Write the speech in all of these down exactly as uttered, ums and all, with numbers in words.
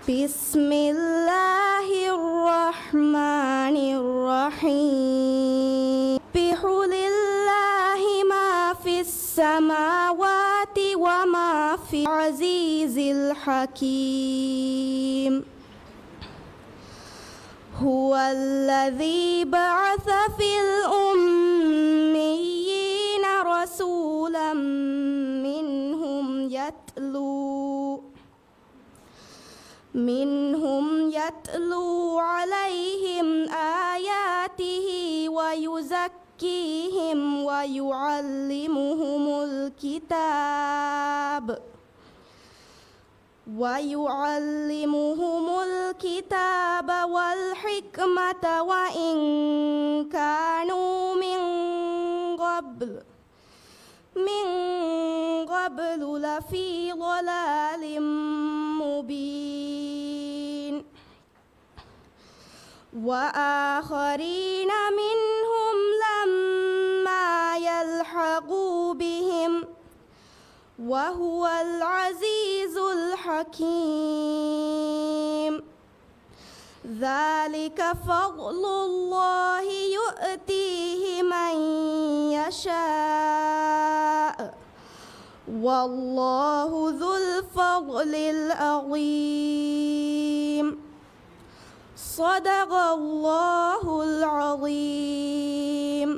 بسم الله الرحمن الرحيم. يسبح لله ما في السماوات وما في العزيز الحكيم. هو الذي بعث في الأميين رسولا منهم يتلو منهم يتلو عليهم آياته ويزكيهم ويعلمهم الكتاب ويعلمهم الكتاب والحكمة وإن كانوا من قبل من قبل لفي ضلال مبين. وآخرين منهم لما يلحقوا بهم وهو العزيز الحكيم. ذلك فضل الله يؤتيه من يشاء والله ذو الفضل العظيم. صدق الله العظيم.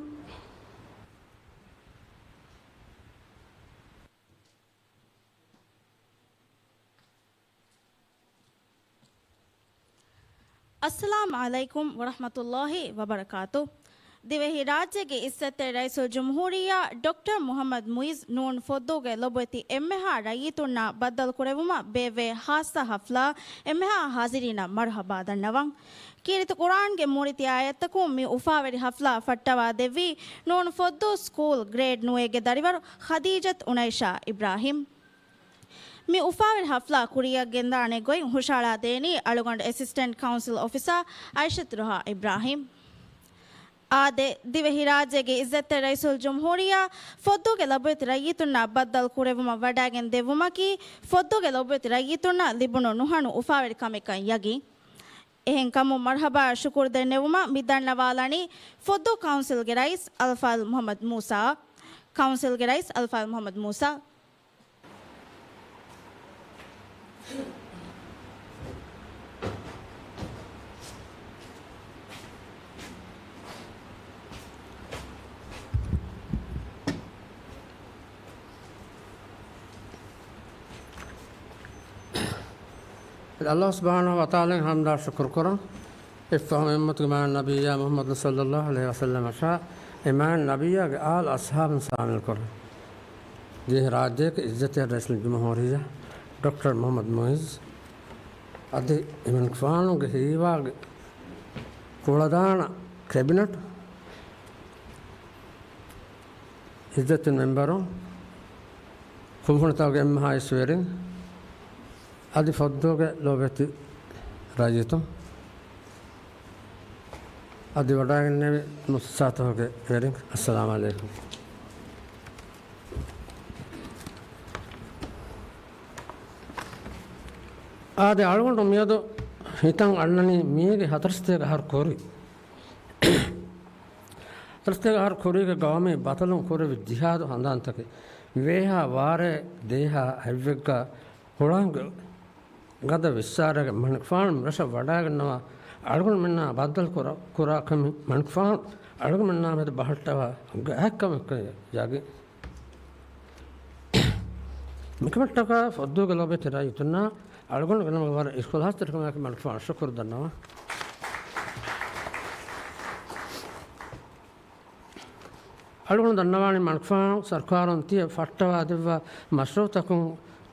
އައްސަލާމު ޢަލައިކުމް ވަރަޙްމަތުﷲ ވަބަރަކާތު. ދިވެހިރާއްޖޭގެ އިއްޒަތްތެރި ރައީސުލްޖުމްހޫރިއްޔާ ޑޮކްޓަރ މުޙައްމަދު މުޢިއްޒު ނޫން ފޮއްދޫގެ ލޮބުވެތި އެންމެހާ ރައްޔިތުންނާ ބައްދަލުކުރެވުމަށް ބޭއްވޭ ޚާއްޞަ ޙަފްލާ އެންމެހާ ޙާޟިރީނަށް މަރުޙަބާ ދަންނަވަން. ކީރިތި ޤުރްއާންގެ މޫނިތި އާޔަތްތަކުން މި އުފާވެރި ޙަފްލާ ފައްޓަވާ ދެއްވީ ނޫން ފޮއްދޫ ސްކޫލް ގްރޭޑް ނުވައެއްގެ ދަރިވަރު ޚަދީޖަތު އުނައިޝާ އިބްރާހިމް. މި އުފާވެރި ޙަފްލާ ކުރިއަށް ގެންދާނެ ގޮތް ހުށަހަޅާ ދޭނީ އަޅުގަނޑު އެސިސްޓެންޓް ކައުންސިލް އޮފިސަރ އައިޝަތު ރުހާ އިބްރާހިމް. އާދެ، ދިވެހިރާއްޖޭގެ އިއްޒަތްތެރި ރައީސުލްޖުމްހޫރިއްޔާ ފޮއްދޫގެ ލޮބުވެތި ރައްޔިތުންނާ ބައްދަލު ކުރެއްވުމަށް ވަޑައިގެން ދެއްވުމަކީ، ފޮއްދޫގެ ލޮބުވެތި ރައްޔިތުންނަށް ލިބުނު ނުހަނު އުފާވެރި ކަމެއްކަން ޔަގީން. އެހެންކަމުން މަރުޙަބާ ޝުކުރު ދެންނެވުމަށް މި ދަންނަވާލަނީ ފޮއްދޫ ކައުންސިލްގެ ރައީސް އަލްފާޟިލް މުޙައްމަދު މޫސާ. ކައުންސިލްގެ ރައީސް އަލްފާޟިލް މުޙައްމަދު މޫސާ. އައްލާހު ސުބްޙާނަހޫ ވަތަޢާލާއަށް ޙަމްދާ ޝުކުރު ކުރަން. އެއްފަހު އެ އުއްމަތުގެ މާތް ނަބިއްޔާ މުޙައްމަދު ޞައްލައްލާހު ޢަލައިހި ވަސައްލަމަށާ އެ މާތް ނަބިއްޔާގެ އާލް އަޞްޙާބުން ޝާމިލް ކުރަން. ދިވެހިރާއްޖޭގެ އިއްޒަތްތެރި ރައީސުލްޖުމްހޫރިއްޔާ ޑޮކްޓަރ މުޙައްމަދު މުޢިއްޒު އަދި އެމަނިކުފާނުގެ ހީވާގެ ކުޅަދާނަ ކެބިނެޓް، އިއްޒަތްތެރި މެމްބަރުން، ކުންފުނިތަކުގެ އެންމެހާ އިސްވެރިން، އަދި ފޮއްދޫގެ ލޯބިވެތި ރައްޔިތުން، އަދި ވަޑައިގެންނެވި މުއައްސަސާތަކުގެ ވެރިން، އައްސަލާމު ޢަލައިކުމް. އާދެ، އަޅުގަނޑު މިއަދު ހިތަށް އަންނަނީ މީގެ ހަތަރުސަތޭކަ އަހަރު ކުރި، ހަތަރުސަތޭކަ އަހަރު ކުރީގެ ގައުމީ ބަތަލުން ކުރެވި ޖިހާދު ހަނދާންތަކެއް. ވޭހާ ވާރޭ ދޭހާ ހެއްވެއްގަ ހުޅަނގު ގަދަ ވިއްސާރައިގެ މަނިކުފާނު މިރަށަށް ވަޑައިގަންނަވާ އަޅުގަނޑުމެންނާ ބައްދަލު ކުރާ، ކުރާ ކަމެއް މަނިކުފާނު އަޅުގަނޑުމެންނާ މެދު ބަހައްޓަވާ ގާތްކަމެއްކަން ޔަގީން. މިކަމަށްޓަކާ ފޮއްދޫގެ ލޯބިވެތި ރައްޔިތުންނާ އަޅުގަނޑުގެ ނަމުގަ ވަރަށް އިޚްލާޞްތެރިކަމާއެކު މަނިކުފާނަށް ޝުކުރު ދަންނަވަން. އަޅުގަނޑު ދަންނަވާނީ މަނިކުފާނު ސަރުކާރުން ތިޔަ ފައްޓަވާ ދެއްވާ މަޝްރޫޢުތަކުން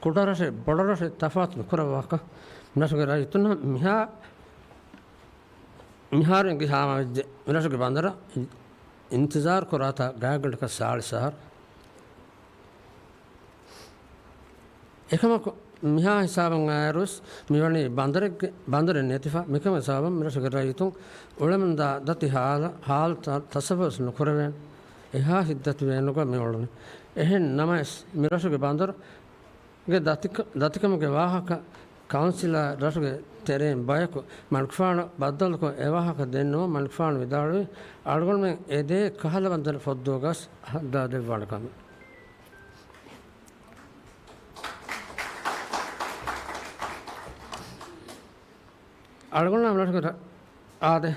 ކުޑަރަށެއް ބޮޑަރަށެއް ތަފާތު ނުކުރައްވާކަށް. މިރަށުގެ ރައްޔިތުންނަށް މިހާ މިހާރު އެނގި ހާމަވެއްޖެ. މިރަށުގެ ބަނދަރަށް އިންތިޒާރު ކުރާތާ ގާތްގަނޑަކަށް ސާޅީސް އަހަރު. އެކަމަކު، މިހާ ހިސާބަށް އައިރުވެސް މިވަނީ ބަނދަރެއްގެ، ބަނދަރެއް ނެތިފަ. މިކަމުގެ ސަބަބުން މިރަށުގެ ރައްޔިތުން އުޅެމުންދާ ދަތި ހާލަ، ހާލު ތަ، ތަސައްވަރުވެސް ނުކުރެވޭނެ. އެހާ ހިތްދަތިވޭ ނުގޮތް މި އުޅުނީ. އެހެން ނަމަވެސް، މިރަށުގެ ބަނދަރު ގެ ދަތިކަ، ދަތިކަމުގެ ވާހަކަ ކައުންސިލާ ރަށުގެ ތެރެއިން ބަޔަކު މަނިކުފާނު ބައްދަލުކޮށް އެވާހަކަ ދެންނުމަށް މަނިކުފާނު ވިދާޅުވި، އަޅުގަނޑުމެން އެދޭ ކަހަލަ ބަނދަރު ފޮއްދޫގަސް ހައްދާދެއްވާނެ ކަމަށް. އަޅުގަނޑާ މިރަށުގެ ރަ-، އާދެ،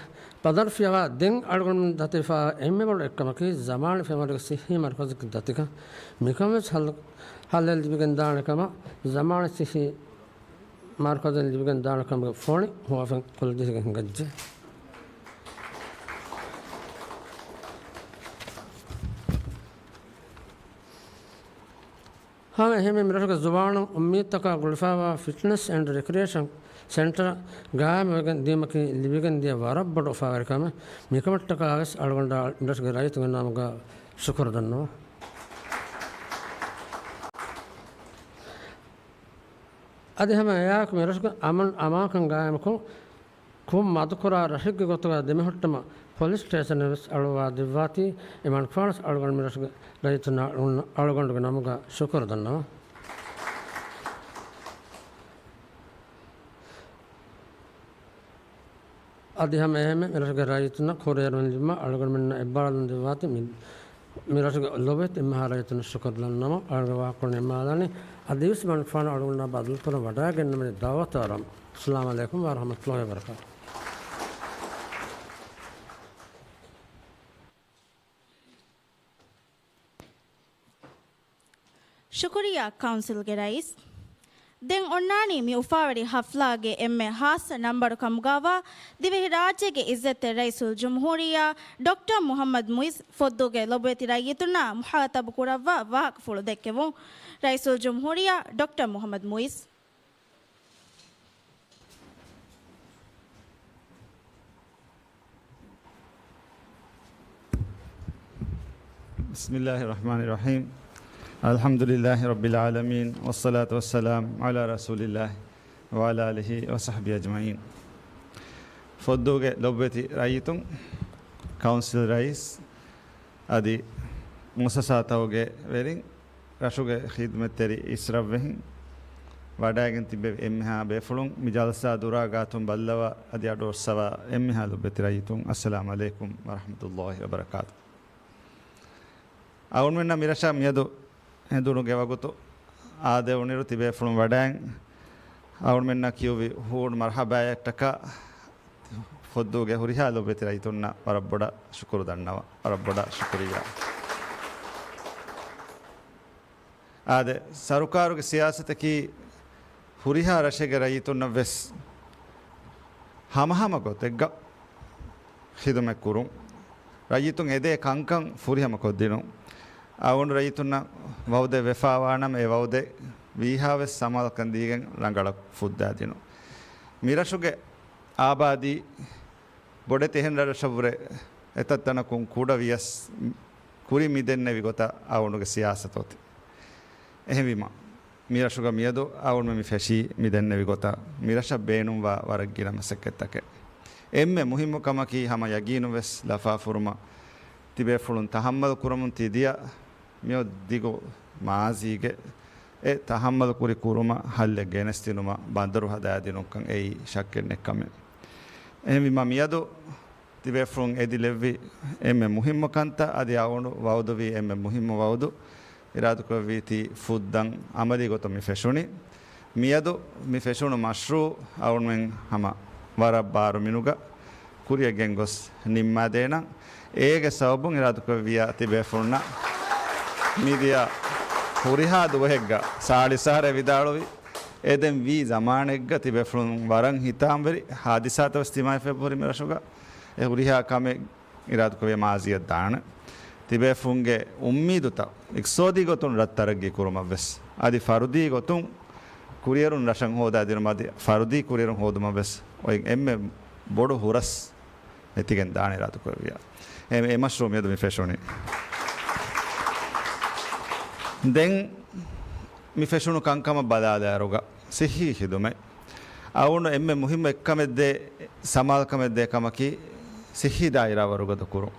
ބަނދަރު ފިޔަވާ ދެން އަޅުގަނޑުމެން ދަތިވެފާ އެންމެ ބޮޑު އެއްކަމަކީ، ޒަމާން ފެންވަރުގެ ސިއްހީ މަރުކަޒުގެ ދަތިކަން މިކަމަށް ވެސް ހައްލު، ހައްލެއް ލިބިގެން ދާނެ ކަމަށް، ޒަމާން ސިއްހީ މަރުކަޒެއް ލިބިގެން ދާނެ ކަމުގެ ފޮނި ހުވަފެން ކުޅަދިހައިގެން ހިނގައްޖެ. ހަމަ އެހެންމެ މިރަށުގެ ޒުވާނުން އުއްމީދުތަކާ ގުޅިފައިވާ ފިޓްނަސް އެންޑް ރެކްރިއޭޝަން ސެންޓަރ ގާއިމުވެގެން ދިޔުމަކީ ލިބިގެން ދިޔަ ވަރަށް ބޮޑު އުފާވެރިކަމެއް. މިކަމަށްޓަކާ ވެސް އަޅުގަނޑާ މިރަށުގެ ރައްޔިތުންގެ ނަމުގަ ޝުކުރު ދަންނަވަން. އަދި ހަމަ އެއާއެކު މިރަށުގެ އަމަން އަމާކަން ގާއިމުކޮށް، ކުށް މަދުކުރާ ރަށެއްގެ ގޮތުގަ ދެމިހުއްޓުމަށް ޕޮލިސް ސްޓޭޝަނެއް ވެސް އަޅުއްވާ ދެއްވާތީ، އެމަނިކުފާނު ވެސް އަޅުގަނޑު މިރަށުގެ ރައްޔިތުންނަށް އަޅުގަނޑުގެ ނަމުގަ ޝުކުރު ދަންނަވަން. އަދި ހަމަ އެހެންމެ މިރަށުގެ ރައްޔިތުންނަށް ކުރިއެރުން ލިބުމަށް އަޅުގަނޑުމެންނަށް އެއްބާރުލުން ދެއްވާތީ މި މިރަށުގެ ލޮބުވެތި އެންމެހާ ރައްޔިތުންނަށް ޝުކުރު ދަންނަވަން. އަޅުގަނޑު ވާހަކަކޮޅު ނިންމާލާނީ. އަދިވެސް މަނިކުފާނު އަޅުގަނޑާ ބައްދަލުކުރަން ވަޑައިގެންނަވަނީ ދަޢުވަތު އަރާމު. އައްސަލާމު ޢަލައިކުމް ވަރަޙްމަތުﷲ ވަބަރަކާތުހު. ޝުކުރިއްޔާ ކައުންސިލްގެ ރައީސް. ދެން އޮންނާނީ މި އުފާވެރި ހަފްލާގެ އެންމެ ހާއްސަ ނަންބަރު ކަމުގަވާ ދިވެހިރާއްޖޭގެ އިއްޒަތްތެރި ރައީސުލްޖުމްހޫރިއްޔާ ޑޮކްޓަރ މުޙައްމަދު މުޢިއްޒު ފޮއްދޫގެ ލޮބުވެތި ރައްޔިތުންނާ މުޚާޠަބު ކުރައްވާ ވާހަކަފުޅު ދެއްކެވުން. ރައީސުލްޖުމްހޫރިއްޔާ ޑޮކްޓަރ މުޙައްމަދު މުޢިއްޒު. بسم الله الرحمن الرحيم. الحمد لله رب العالمين، والصلاة والسلام على رسول الله وعلى آله وصحبه أجمعين. ފޮއްދޫގެ ލޮބުވެތި ރައްޔިތުން، ކައުންސިލް ރައީސް، އަދި މުއައްސަސާތަކުގެ ވެރިން، ރަށުގެ ޚިދުމަތްތެރި އިސްރަށްވެހިން، ވަޑައިގެން ތިބެވި އެންމެހާ ބޭފުޅުން، މި ޖަލްސާ ދުރާ ގާތުން ބައްލަވާ އަދި އަޑުއޮއްސަވާ އެންމެހާ ލޮބުވެތި ރައްޔިތުން، އައްސަލާމު ޢަލައިކުމް ވަރަޙްމަތުﷲ ވަބަރަކާތުހު. އަޅުގަނޑުމެންނަށް މިރަށަށް މިއަދު ހެނދުނުގެ ވަގުތު އާދެވުނުއިރު ތިބޭފުޅުން ވަޑައިން އަޅުގަނޑުމެންނަށް ކިޔުއްވި ހޫނު މަރުޙަބާޔަށްޓަކާ ފޮއްދޫގެ ހުރިހާ ލޮބުވެތި ރައްޔިތުންނަށް ވަރަށް ބޮޑަށް ޝުކުރު ދަންނަވަން. ވަރަށް ބޮޑަށް ޝުކުރިއްޔާ. އާދެ، ސަރުކާރުގެ ސިޔާސަތަކީ ހުރިހާ ރަށެއްގެ ރައްޔިތުންނަށް ވެސް ހަމަހަމަ ގޮތެއްގަ ޚިދުމަތް ކުރުން، ރައްޔިތުން އެދޭ ކަންކަން ފުރިހަމަ ކޮށްދިނުން، އަޅުގަނޑު ރައްޔިތުންނަށް ވައުދެއް ވެފާވާނަމަ، އެ ވައުދެއް ވީހާވެސް ސަމާލުކަން ދީގެން ރަނގަޅަށް ފުއްދާދިނުން. މިރަށުގެ އާބާދީ ބޮޑެތި އެހެން ރަށްރަށަށްވުރެ އެތައް ތަނަކުން ކުޑަ ވިޔަސް، ކުރިން މި ދެންނެވި ގޮތަށް އަޅުގަނޑުގެ ސިޔާސަތު އޮތީ. އެހެންވީމަ، މި ރަށުގަ މިއަދު އަޅުގަނޑުމެން މި ފެށީ މި ދެންނެވި ގޮތަށް، މި ރަށަށް ބޭނުންވާ ވަރަށް ގިނަ މަސައްކަތްތަކެއް. އެންމެ މުހިއްމު ކަމަކީ، ހަމަ ޔަގީނުން ވެސް ލަފާފުރުމަށް ތިބޭފުޅުން ތަޙައްމަލު ކުރަމުން ތި ދިޔަ މިއޮތް ދިގު މާޒީގެ އެ ތަޙައްމަލު ކުރި ކުރުމަށް ހައްލެއް ގެނެސްދިނުމަށް ބަނދަރު ހަދާދިނުންކަން އެއީ ޝައްކެއް ނެތް ކަމެއް. އެހެންވީމަ، މިއަދު ތިބޭފުޅުން އެދިލެއްވި އެންމެ މުހިއްމު ކަންތައް، އަދި އަޅުގަނޑު ވައުދުވީ އެންމެ މުހިއްމު ވައުދު، އިރާދަކުރެއްވީތީ ފުއްދަން އަމަލީ ގޮތުން މި ފެށުނީ. މިއަދު މި ފެށުނު މަޝްރޫޢު އަޅުގަނޑުމެން ހަމަ ވަރަށް ބާރު މިނުގަ ކުރިއަށް ގެންގޮސް ނިންމާދޭނަން. އޭގެ ސަބަބުން އިރާދަކުރެއްވިއްޔާ ތިބޭފުޅުންނަށް މިދިޔަ ހުރިހާ ދުވަހެއްގަ ސާޅީސް އަހަރެއް ވިދާޅުވި، އެ ދެން ވީ ޒަމާނެއްގަ ތިބޭފުޅުން ވަރަށް ހިތާމަވެރި ހާދިސާތައް ވެސް ދިމާވެފައި ހުރި މި ރަށުގަ. އެ ހުރިހާ ކަމެއް އިރާދަކުރެއްވިއްޔާ މާޒީއަށް ދާނެ. ތިބޭފުޅުންގެ އުއްމީދުތައް އިޤްތިޞާދީ ގޮތުން ރަށް ތަރައްގީ ކުރުމަށް ވެސް، އަދި ފަރުދީ ގޮތުން ކުރިއެރުން ރަށަށް ހޯދާދިނުމަށް އަދި ފަރުދީ ކުރިއެރުން ހޯދުމަށް ވެސް އޮތް އެންމެ ބޮޑު ހުރަސް ނެތިގެން ދާނެ އިރާދަކުރެއްވިއްޔާ. އެ، އެ މަޝްރޫޢު މިއަދު މި ފެށުނީ. ދެން މި ފެށުނު ކަންކަމަށް ބަލާލާއިރުގަ ސިއްހީ ޚިދުމަތް އަޅުގަނޑު އެންމެ މުހިއްމު އެއްކަމެއްދޭ، ސަމާލުކަމެއްދޭ ކަމަކީ ސިއްހީ ދާއިރާ ވަރުގަދަ ކުރުން.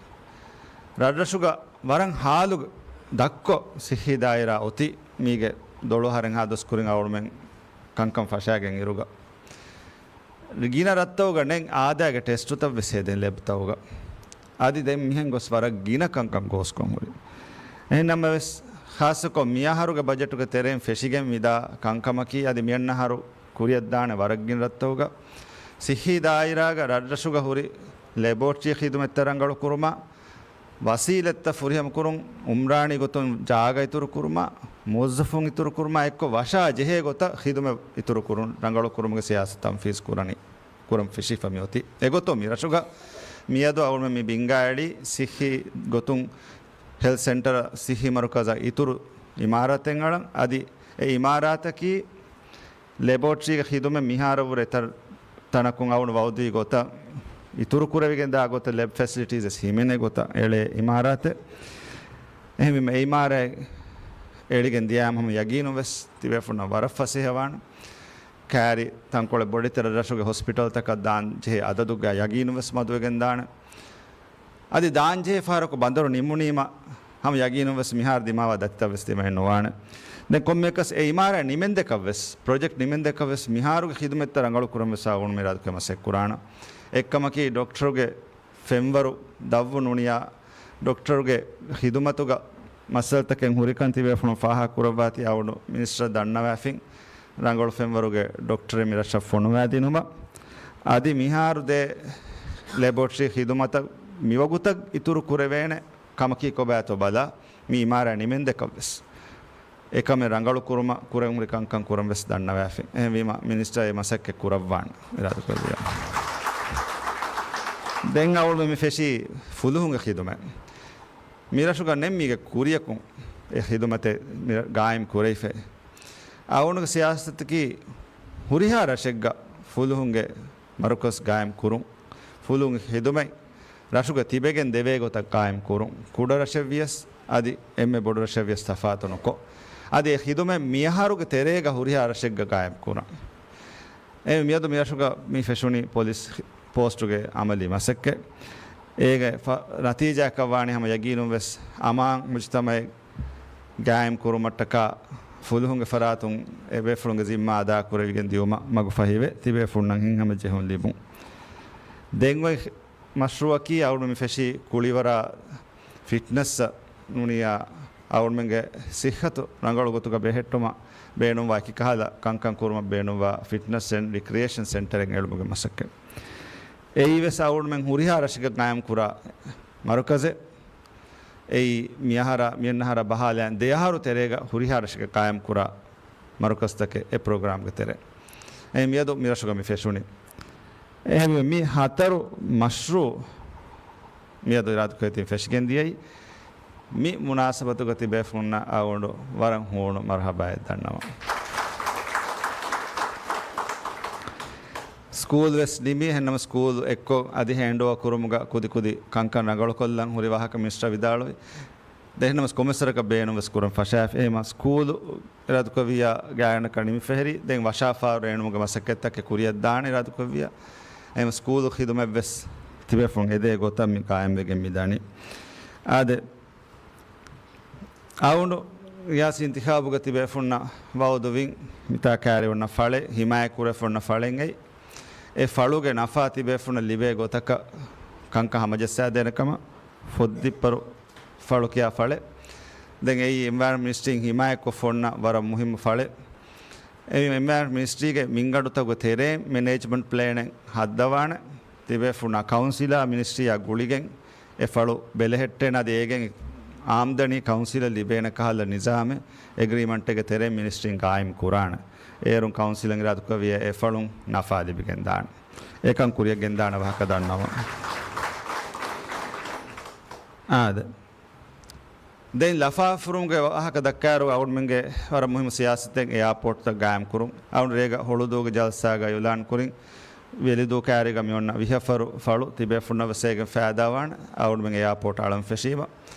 ރަށްރަށުގަ ވަރަށް ހާލު ދަށްކޮށް ސިއްހީ ދާއިރާ އޮތީ މީގެ ދޮޅު އަހަރެއްހާ ދުވަސް ކުރިން އަޅުގަނޑުމެން ކަންކަން ފަށާގެން އިރުގަ، ގިނަ ރަށްތަކުގަ ނެތް އާދައިގެ ޓެސްޓުތައް ވެސް ހެދެން ލެބްތަކުގަ. އަދި ދެން މިހެން ގޮސް ވަރަށް ގިނަ ކަންކަން ގޯސްކޮށް ހުރި. އެހެންނަމަވެސް، ޚާއްޞަކޮށް މިއަހަރުގެ ބަޖެޓުގެ ތެރެއިން ފެށިގެން މިދާ ކަންކަމަކީ، އަދި މިއަންނަ އަހަރު ކުރިއަށްދާނެ ވަރަށް ގިނަ ރަށްތަކުގަ، ސިއްހީ ދާއިރާގަ ރަށްރަށުގަ ހުރި ލެބޯޓްރީ ޚިދުމަތްތައް ރަނގަޅު ކުރުމަށް، ވަސީލަތްތައް ފުރިހަމަ ކުރުން، އުމްރާނީ ގޮތުން ޖާގަ އިތުރު ކުރުމަށް، މުވައްޒަފުން އިތުރު ކުރުމަށް އެއްކޮށް، ވަށާ ޖެހޭ ގޮތަށް ޚިދުމަތް އިތުރު ކުރުން، ރަނގަޅު ކުރުމުގެ ސިޔާސަތު ތަންފީޒު ކުރަނީ، ކުރަން ފެށިފަ މިއޮތީ. އެގޮތުން މި ރަށުގަ މިއަދު އަޅުގަނޑުމެން މި ބިންގާ އެޅީ ސިއްހީ ގޮތުން ހެލްތް ސެންޓަރ، ސިއްހީ މަރުކަޒަށް އިތުރު އިމާރާތެއް އަޅަން. އަދި އެ އިމާރާތަކީ ލެބޯޓްރީގެ ޚިދުމަތް މިހާރަށްވުރެ އެތައް ތަނަކުން އަޅުގަނޑު ވައުދީ ގޮތަށް އިތުރު ކުރެވިގެން ދާ ގޮތަށް ލެބް ފެސިލިޓީސް ވެސް ހިމެނޭ ގޮތަށް އެޅޭ އިމާރާތެއް. އެހެންވީމަ އެ އިމާރާތް އެޅިގެން ދިޔައިމަ ހަމަ ޔަގީނުން ވެސް ތިބޭފުޅުންނަށް ވަރަށް ފަސޭހަވާނެ. ކައިރި ތަންކޮޅެއް ބޮޑެތި ރަށްރަށުގެ ހޮސްޕިޓަލްތަކަށް ދާން ޖެހޭ އަދަދުގަ ޔަގީނުން ވެސް މަދުވެގެން ދާނެ. އަދި ދާންޖެހޭ ފަހަރަކު ބަނދަރު ނިމުނީމަ ހަމަ ޔަގީނުން ވެސް މިހާރު ދިމާވާ ދަތިތައް ވެސް ދިމައެއް ނުވާނެ. ދެން ކޮންމެއަކަސް އެ އިމާރާތް ނިމެންދެކަށް ވެސް، ޕްރޮޖެކްޓް ނިމެންދެކަށް ވެސް މިހާރުގެ ޚިދުމަތްތައް ރަނގަޅު ކުރަން ވެސް އަޅުގަނޑު މި އިރާދަކޮށް މަސައްކަތް ކުރާނަ. އެއްކަމަކީ ޑޮކްޓަރުގެ ފެންވަރު ދަށްވު ނޫނިޔާ ޑޮކްޓަރުގެ ޚިދުމަތުގަ މައްސަލަތަކެއް ހުރިކަން ތިބޭފުޅުން ފާހަގަ ކުރައްވާތީ އަޅުގަނޑު މިނިސްޓަރ ދަންނަވާފިން. ރަނގަޅު ފެންވަރުގެ ޑޮކްޓަރެއް މި ރަށަށް ފޮނުވާދިނުމަށް. އަދި މިހާރު ދޭ ލެބޯޓްރީ ޚިދުމަތަށް މިވަގުތަށް އިތުރު ކުރެވޭނެ ކަމަކީ ކޮބާތޯ ބަލާ، މި އިމާރާތް ނިމެންދެކަށް ވެސް އެކަމެއް ރަނގަޅު ކުރުމަށް ކުރެވެން ހުރި ކަންކަން ކުރަން ވެސް ދަންނަވާފި. އެހެންވީމަ، މިނިސްޓަރ އެ މަސައްކަތް ކުރައްވާން އިރާދަކުރެއްވިއްޔާ. ދެން އަޅުގަނޑު މި ފެށީ ފުލުހުންގެ ޚިދުމަތް. މިރަށުގަ ނެތް މީގެ ކުރިޔަކުން އެ ޚިދުމަތެއް މި ގާއިމް ކުރެވިފައި. އަޅުގަނޑުގެ ސިޔާސަތަކީ ހުރިހާ ރަށެއްގަ ފުލުހުންގެ މަރުކަޒް ގާއިމް ކުރުން، ފުލުހުންގެ ޚިދުމަތް ރަށުގަ ތިބެގެން ދެވޭ ގޮތަށް ގާއިމް ކުރުން، ކުޑަ ރަށެއްވިޔަސް އަދި އެންމެ ބޮޑު ރަށެއްވިޔަސް ތަފާތު ނުކޮށް، އަދި އެ ޚިދުމަތް މިއަހަރުގެ ތެރޭގަ ހުރިހާ ރަށެއްގަ ގާއިމް ކުރަން. އެ މިއަދު މިރަށުގަ މި ފެށުނީ ޕޮލިސް ޕޯސްޓުގެ އަމަލީ މަސައްކަތް. އޭގެ ފަ-، ނަތީޖާއަކަށް ވާނީ ހަމަ ޔަގީނުން ވެސް އަމާން މުޖުތަމައެއް ގާއިމް ކުރުމަށްޓަކާ ފުލުހުންގެ ފަރާތުން އެބޭފުޅުންގެ ޒިންމާ އަދާ ކުރެވިގެން ދިޔުމަށް މަގު ފަހިވެ، ތިބޭފުޅުންނަށް ހިތްހަމަޖެހުން ލިބުން. ދެން އޮތް މަޝްރޫއަކީ އަޅުގަނޑު މި ފެށީ ކުޅިވަރާ ފިޓްނަސްއަށް ނޫނިޔާ އަޅުގަނޑުމެންގެ ސިއްހަތު ރަނގަޅު ގޮތުގަ ބެހެއްޓުމަށް ބޭނުންވާ އެކި ކަހަލަ ކަންކަން ކުރުމަށް ބޭނުންވާ ފިޓްނަސް އެންޑް ރިކްރިއޭޝަން ސެންޓަރެއް އެޅުމުގެ މަސައްކަތް. އެއީވެސް އަޅުގަނޑުމެން ހުރިހާ ރަށެއްގަ ގާއިމް ކުރާ މަރުކަޒެއް. އެއީ މިއަހަރާ، މިއަންނަ އަހަރާ ބަހާލައިން ދެ އަހަރު ތެރޭގަ ހުރިހާ ރަށެއްގަ ގާއިމް ކުރާ މަރުކަޒްތަކެއް އެ ޕްރޮގްރާމްގެ ތެރޭ. އެ މިއަދު މިރަށުގަ މި ފެށުނީ. އެހެންވެ، މި ހަތަރު މަޝްރޫޢު މިއަދު އިރާދަކުރެތިން ފެށިގެން ދިޔައީ، މި މުނާސަބަތުގަ ތިބޭފުޅުންނަށް އަޅުގަނޑު ވަރަށް ހޫނު މަރުޙަބާއެއް ދަންނަވަން. ސްކޫލް ވެސް ނިމި، އެހެންނަމަ ސްކޫލް އެއްކޮށް އަދި ހޭންޑްއޯވަރ ކުރުމުގަ ކުދިކުދި ކަންކަން ރަނގަޅުކޮށްލަން ހުރި ވާހަކަ މިނިސްޓަރ ވިދާޅުވި. ދެން އެހެންނަމަ ކޮންމެސް ވަރަކަށް ބޭނުން ވެސް ކުރަން ފަށާފި. އެހެންމަ ސްކޫލް އިރާދަކުރެއްވިއްޔާ ގާތްގަނޑަކަށް ނިމިފަ ހެރި، ދެން ވަށާފާރު ރޭނުމުގެ މަސައްކަތްތަކެއް ކުރިއަށްދާނެ އިރާދަކުރެއްވިއްޔާ. އެހެންމަ ސްކޫލް ޚިދުމަތް ވެސް ތިބޭފުޅުން އެދޭ ގޮތަށް މި ގާއިމްވެގެން މިދަނީ. އާދެ، އަޅުގަނޑު ރިޔާސީ އިންތިޚާބުގަ ތިބޭފުޅުންނަށް ވައުދުވިން، މިތާ ކައިރި އޮންނަ ފަޅެއް، ހިމާޔަތް ކުރެފަ އޮންނަ ފަޅެއް އެއީ. އެ ފަޅުގެ ނަފާ ތިބޭފުޅުންނަށް ލިބޭ ގޮތަކަށް ކަންކަން ހަމަޖައްސާދޭނެ ކަމަށް ފޮއްދިއްޕަރު ފަޅު ކިޔާ ފަޅެއް. ދެން އެއީ އެންވަޔަރަންމަންޓް މިނިސްޓްރީން ހިމާޔަތްކޮށްފަ އޮންނަ ވަރަށް މުހިއްމު ފަޅެއް. އެ އެންވަޔަރަންމަންޓް މިނިސްޓްރީގެ މިންގަނޑުތަކުގެ ތެރޭ މެނޭޖްމަންޓް ޕްލޭނެއް ހައްދަވާނެ. ތިބޭފުޅުންނާ ކައުންސިލާ މިނިސްޓްރީއާ ގުޅިގެން އެ ފަޅު ބެލެހެއްޓޭނެ، އަދި އޭގެން އާމްދަނީ ކައުންސިލަށް ލިބޭނެ ކަހަލަ ނިޒާމެއް އެގްރީމަންޓެއްގެ ތެރެއިން މިނިސްޓްރީން ގާއިމް ކުރާނެ. އޭރުން ކައުންސިލަށް އިރާދަކުރެއްވިއްޔާ އެ ފަޅުން ނަފާ ލިބިގެންދާނެ. އެކަން ކުރިއަށް ގެންދާނެ ވާހަކަ ދަންނަވަން. އާދެ. ދެން ލަފާފުރުމުގެ ވާހަކަ ދައްކާއިރު، އަޅުގަނޑުމެންގެ ވަރަށް މުހިއްމު ސިޔާސަތެއް އެއާޕޯޓްތައް ގާއިމް ކުރުން. އަޅުގަނޑު ރޭގަ ހޮޅުދޫގެ ޖަލްސާގަ އިޢުލާން ކުރިން، ވެލިދޫ ކައިރީގަ މިއޮންނަ ވިހަ އަހަރު ފަޅު ތިބޭފުޅުންނަށް ވެސް އޭގެން ފައިދާވާނެ. އަޅުގަނޑުމެން އެއާޕޯޓް އަޅަން ފެށީމަ،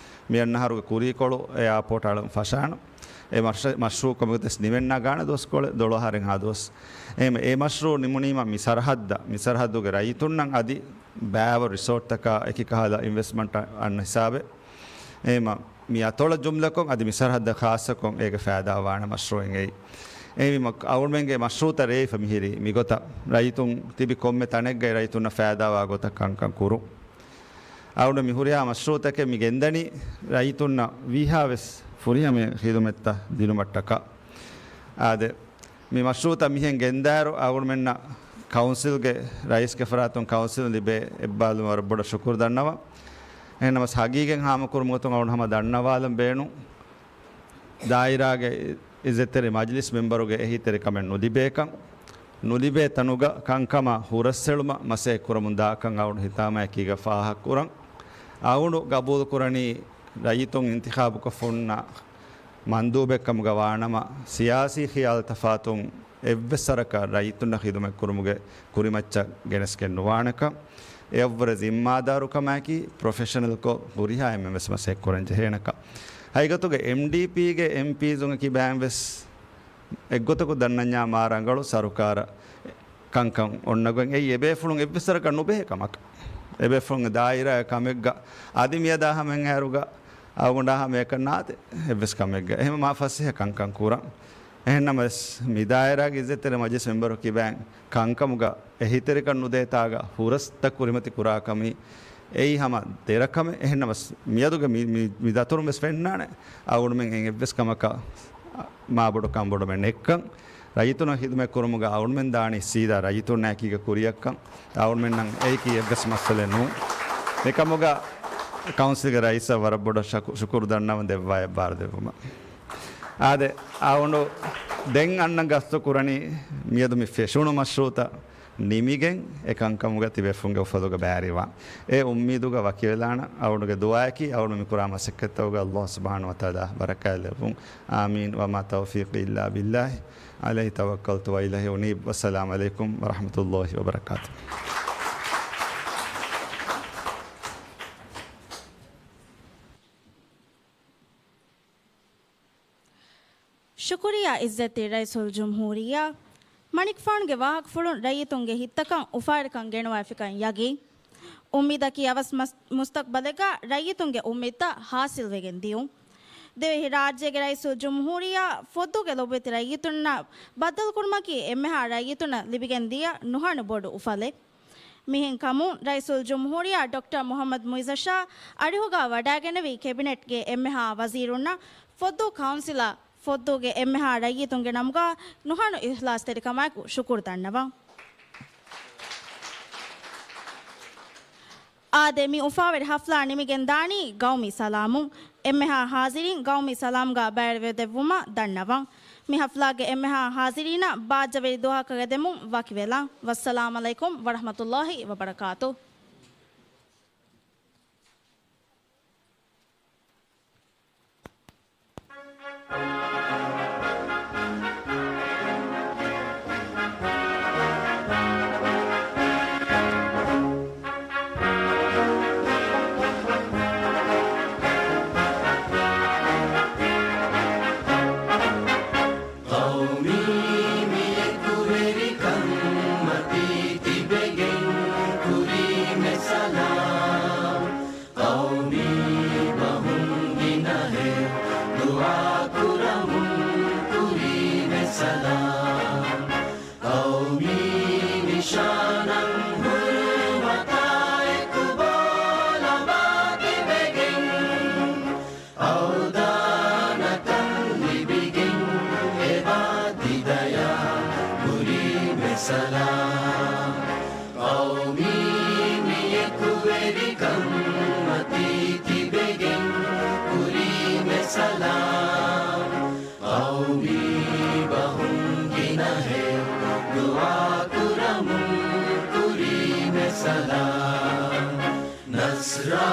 މިއަންނަ އަހަރުގެ ކުރީކޮޅު އެއާޕޯޓް އަޅަން ފަށާނަން. އެ މަޝް-، މަޝްރޫޢު ކޮމިކޮށް ދެސް ނިމެންނަ ގާނެ ދުވަސްކޮޅެއް ދޮޅު އަހަރެއްހާ ދުވަސް. އެހެން އެ މަޝްރޫޢު ނިމުނީމަ މި ސަރަހައްދަށް، މި ސަރަހައްދުގެ ރައްޔިތުންނަށް އަދި ބައިވަރު ރިސޯޓްތަކާ އެކި ކަހަލަ އިންވެސްޓްމަންޓް އަންނަ ހިސާބެއް. އެހެންމަ މި އަތޮޅަށް ޖުމްލަކޮށް އަދި މި ސަރަހައްދަށް ޚާއްޞަކޮށް އޭގެ ފައިދާ ވާނެ މަޝްރޫޢެއް އެއީ. އެހެންވީމަ، އަޅުގަނޑުމެންގެ މަޝްރޫޢުތައް ރޭވިފަ މިހިރީ މިގޮތަށް، ރައްޔިތުން ތިބި ކޮންމެ ތަނެއްގައި ރައްޔިތުންނަށް ފައިދާވާ ގޮތަށް ކަންކަން ކުރުން. އަޅުގަނޑު މި ހުރިހާ މަޝްރޫޢުތަކެއް މި ގެންދަނީ ރައްޔިތުންނަށް ވީހާވެސް ފުރިހަމަ ޚިދުމަތްތައް ދިނުމަށްޓަކާ. އާދެ، މި މަޝްރޫޢުތައް މިހެން ގެންދާއިރު، އަޅުގަނޑުމެންނަށް ކައުންސިލްގެ ރައީސްގެ ފަރާތުން ކައުންސިލުން ލިބޭ އެއްބާރުލުމަށް ވަރަށް ބޮޑަށް ޝުކުރު ދަންނަވަން. އެހެންނަމަވެސް، ހަގީގަތް ހާމަކުރުމުގެ ގޮތުން އަޅުގަނޑު ހަމަ ދަންނަވާލަން ބޭނުން. ދާއިރާގެ އިއްޒަތްތެރި މަޖިލިސް މެމްބަރުގެ އެހީތެރިކަމެއް ނުލިބޭކަން، ނުލިބޭ ތަނުގަ ކަންކަމާ ހުރަސްއެޅުމަށް މަސައްކަތް ކުރަމުން ދާކަން އަޅުގަނޑު ހިތާމައަކީގަ ފާހަގަކުރަން. އަޅުގަނޑު ގަބޫލުކުރަނީ ރައްޔިތުން އިންތިޚާބުކޮށްފަ ހުންނަ މަންދޫބެއް ކަމުގަ ވާނަމަ، ސިޔާސީ ޚިޔާލު ތަފާތުން އެއްވެސް ވަރަކަށް ރައްޔިތުންނަށް ޚިދުމަތް ކުރުމުގެ ކުރިމައްޗަށް ގެނެސްގެން ނުވާނެކަން، އެއަށްވުރެ ޒިންމާދާރުކަމާއެކީ ޕްރޮފެޝަނަލްކޮށް ހުރިހާ އެންމެން ވެސް މަސައްކަތް ކުރަން ޖެހޭނެކަން. ހަގީގަތުގަ އެމްޑީޕީގެ އެމްޕީޒުންގެ ކިބައިން ވެސް އެއްގޮތަކުން ދަންނަންޏާ މާ ރަނގަޅު ސަރުކާރަށް ކަންކަން އޮންނަގޮތް އެއީ އެބޭފުޅުން އެއްވެސް ވަރަކަށް ނުބެހޭ ކަމަކަށް. އެބޭފުޅުންގެ ދާއިރާއެއް ކަމެއްގަ އަދި މިއަދާ ހަމައަށް އައިރުގަ އަޅުގަނޑާ ހަމައަކަށް ނާދޭ އެއްވެސް ކަމެއްގަ. އެހެންވީމަ މާ ފަސޭހަ ކަންކަން ކުރަން. އެހެންނަމަވެސް، މި ދާއިރާގެ އިއްޒަތްތެރި މަޖިލިސް މެމްބަރު ކިބައިން ކަންކަމުގަ އެހީތެރިކަން ނުދޭތާގަ ހުރަސްތައް ކުރިމަތި ކުރާކަމީ އެއީ ހަމަ ދެރަކަމެއް. އެހެންނަމަވެސް، މިއަދުގެ މި، މި، މި ދަތުރުން ވެސް ފެންނާނެ އަޅުގަނޑުމެން އެއްވެސް ކަމަކަށް މާބޮޑު ކަންބޮޑުމެއް ނެތްކަން. ރައްޔިތުންނަށް ޚިދުމަތް ކުރުމުގަ އަޅުގަނޑުމެން ދާނީ ސީދާ ރައްޔިތުންނާއެކީގަ ކުރިއަށްކަން. އަޅުގަނޑުމެންނަށް އެއީކީ އެއްވެސް މައްސަލައެއް ނޫން. މިކަމުގަ ކައުންސިލްގެ ރައީސަށް ވަރަށް ބޮޑަށް ޝަކު-، ޝުކުރު ދަންނަވަން ދެއްވާ އެއްބާރު ދެއްވުމަށް. އާދެ، އަޅުގަނޑު ދެން އަންނަން ގަސްތު ކުރަނީ މިއަދު މި ފެށުނު މަޝްރޫޢުތައް ނިމިގެން އެ ކަންކަމުގަ ތިބޭފުޅުންގެ އުފަލުގަ ބައިވެރިވާން. އެ އުއްމީދުގަ ވަކިވެލާނަން. އަޅުގަނޑުގެ ދުޢާއަކީ އަޅުގަނޑު މި ކުރާ މަސައްކަތްތަކުގަ ﷲ ސުބްޙާނަހޫ ވަތަޢާލާ ބަރަކާތް ލެއްވުން. އާމީން. ވަމާ ތައުފީޤީ އިއްލާ ބިއްލާހި. ޢަލައިހި ތަވައްކަލްތު ވައިލައިހި އުނީބް. ވައްސަލާމް ޢަލައިކުމް ވަރަޙްމަތުﷲި ވަބަރަކާތުހު. ޝުކުރިއްޔާ އިއްޒަތްތެރި ރައީސުލްޖުމްހޫރިއްޔާ. މަނިކުފާނުގެ ވާހަކަފުޅުން ރައްޔިތުންގެ ހިތްތަކަށް އުފާވެރިކަން ގެނުވައިފިކަން ޔަގީން. އުއްމީދަކީ އަވަސް މަސް-، މުސްތަޤްބަލެއްގަ ރައްޔިތުންގެ އުއްމީދުތައް ޙާޞިލްވެގެން ދިޔުން. ދިވެހިރާއްޖޭގެ ރައީސުލްޖުމްހޫރިއްޔާ ފޮއްދޫގެ ލޮބުވެތި ރައްޔިތުންނާ ބައްދަލުކުރުމަކީ އެންމެހާ ރައްޔިތުންނަށް ލިބިގެން ދިޔަ ނުހަނު ބޮޑު އުފަލެއް. މިހެން ކަމުން ރައީސުލްޖުމްހޫރިއްޔާ ޑޮކްޓަރ މުޙައްމަދު މުޢިއްޒަށާ އަރިހުގަ ވަޑައިގެނެވި ކެބިނެޓްގެ އެންމެހާ ވަޒީރުންނަށް ފޮއްދޫ ކައުންސިލާ ފޮއްދޫގެ އެންމެހާ ރައްޔިތުންގެ ނަމުގަ ނުހަނު އިޚްލާޞްތެރިކަމާއެކު ޝުކުރު ދަންނަވަން. އާދެ، މި އުފާވެރި ޙަފްލާ ނިމިގެން ދާނީ ގައުމީ ސަލާމުން. އެންމެހާ ޙާޟިރީން ގައުމީ ސަލާމްގަ ބައިވެރިވެދެއްވުމަށް ދަންނަވަން. މި ޙަފްލާގެ އެންމެހާ ޙާޟިރީނަށް ބާއްޖަވެރި ދުޢާއަކަށް އެދެމުން ވަކިވެލަން. ވައްސަލާމް ޢަލައިކުމް ވަރަޙްމަތުﷲި ވަބަރަކާތުހު. ޤައުމީ މިއެކުވެރިކަންމަތީ ތިބެގެން ކުރީމެ ސަލާމް. ޤައުމީ ބަހުން ގިނަހެއް ދުޢާކުރަމުން ކުރީމެ ސަލާމް. ޤައުމީ ނިޝާނަށް ހުރުމަތާއެކު ބޯލަމާ ތިބެގެން އަވަދާންކަން ލިބިގެން އެބާ ދިދަޔާ ކުރީމެ ސަލާމް. ޤައުމީ މިއެކުވެރިކަންމަތީ ތިބެގެން ކުރީމެ ސަލާމް. ޤައުމީ ބަހުން ގިނަހެއް ދުޢާކުރަމުން ކުރީމެ ސަލާމް. ނަޞްރާ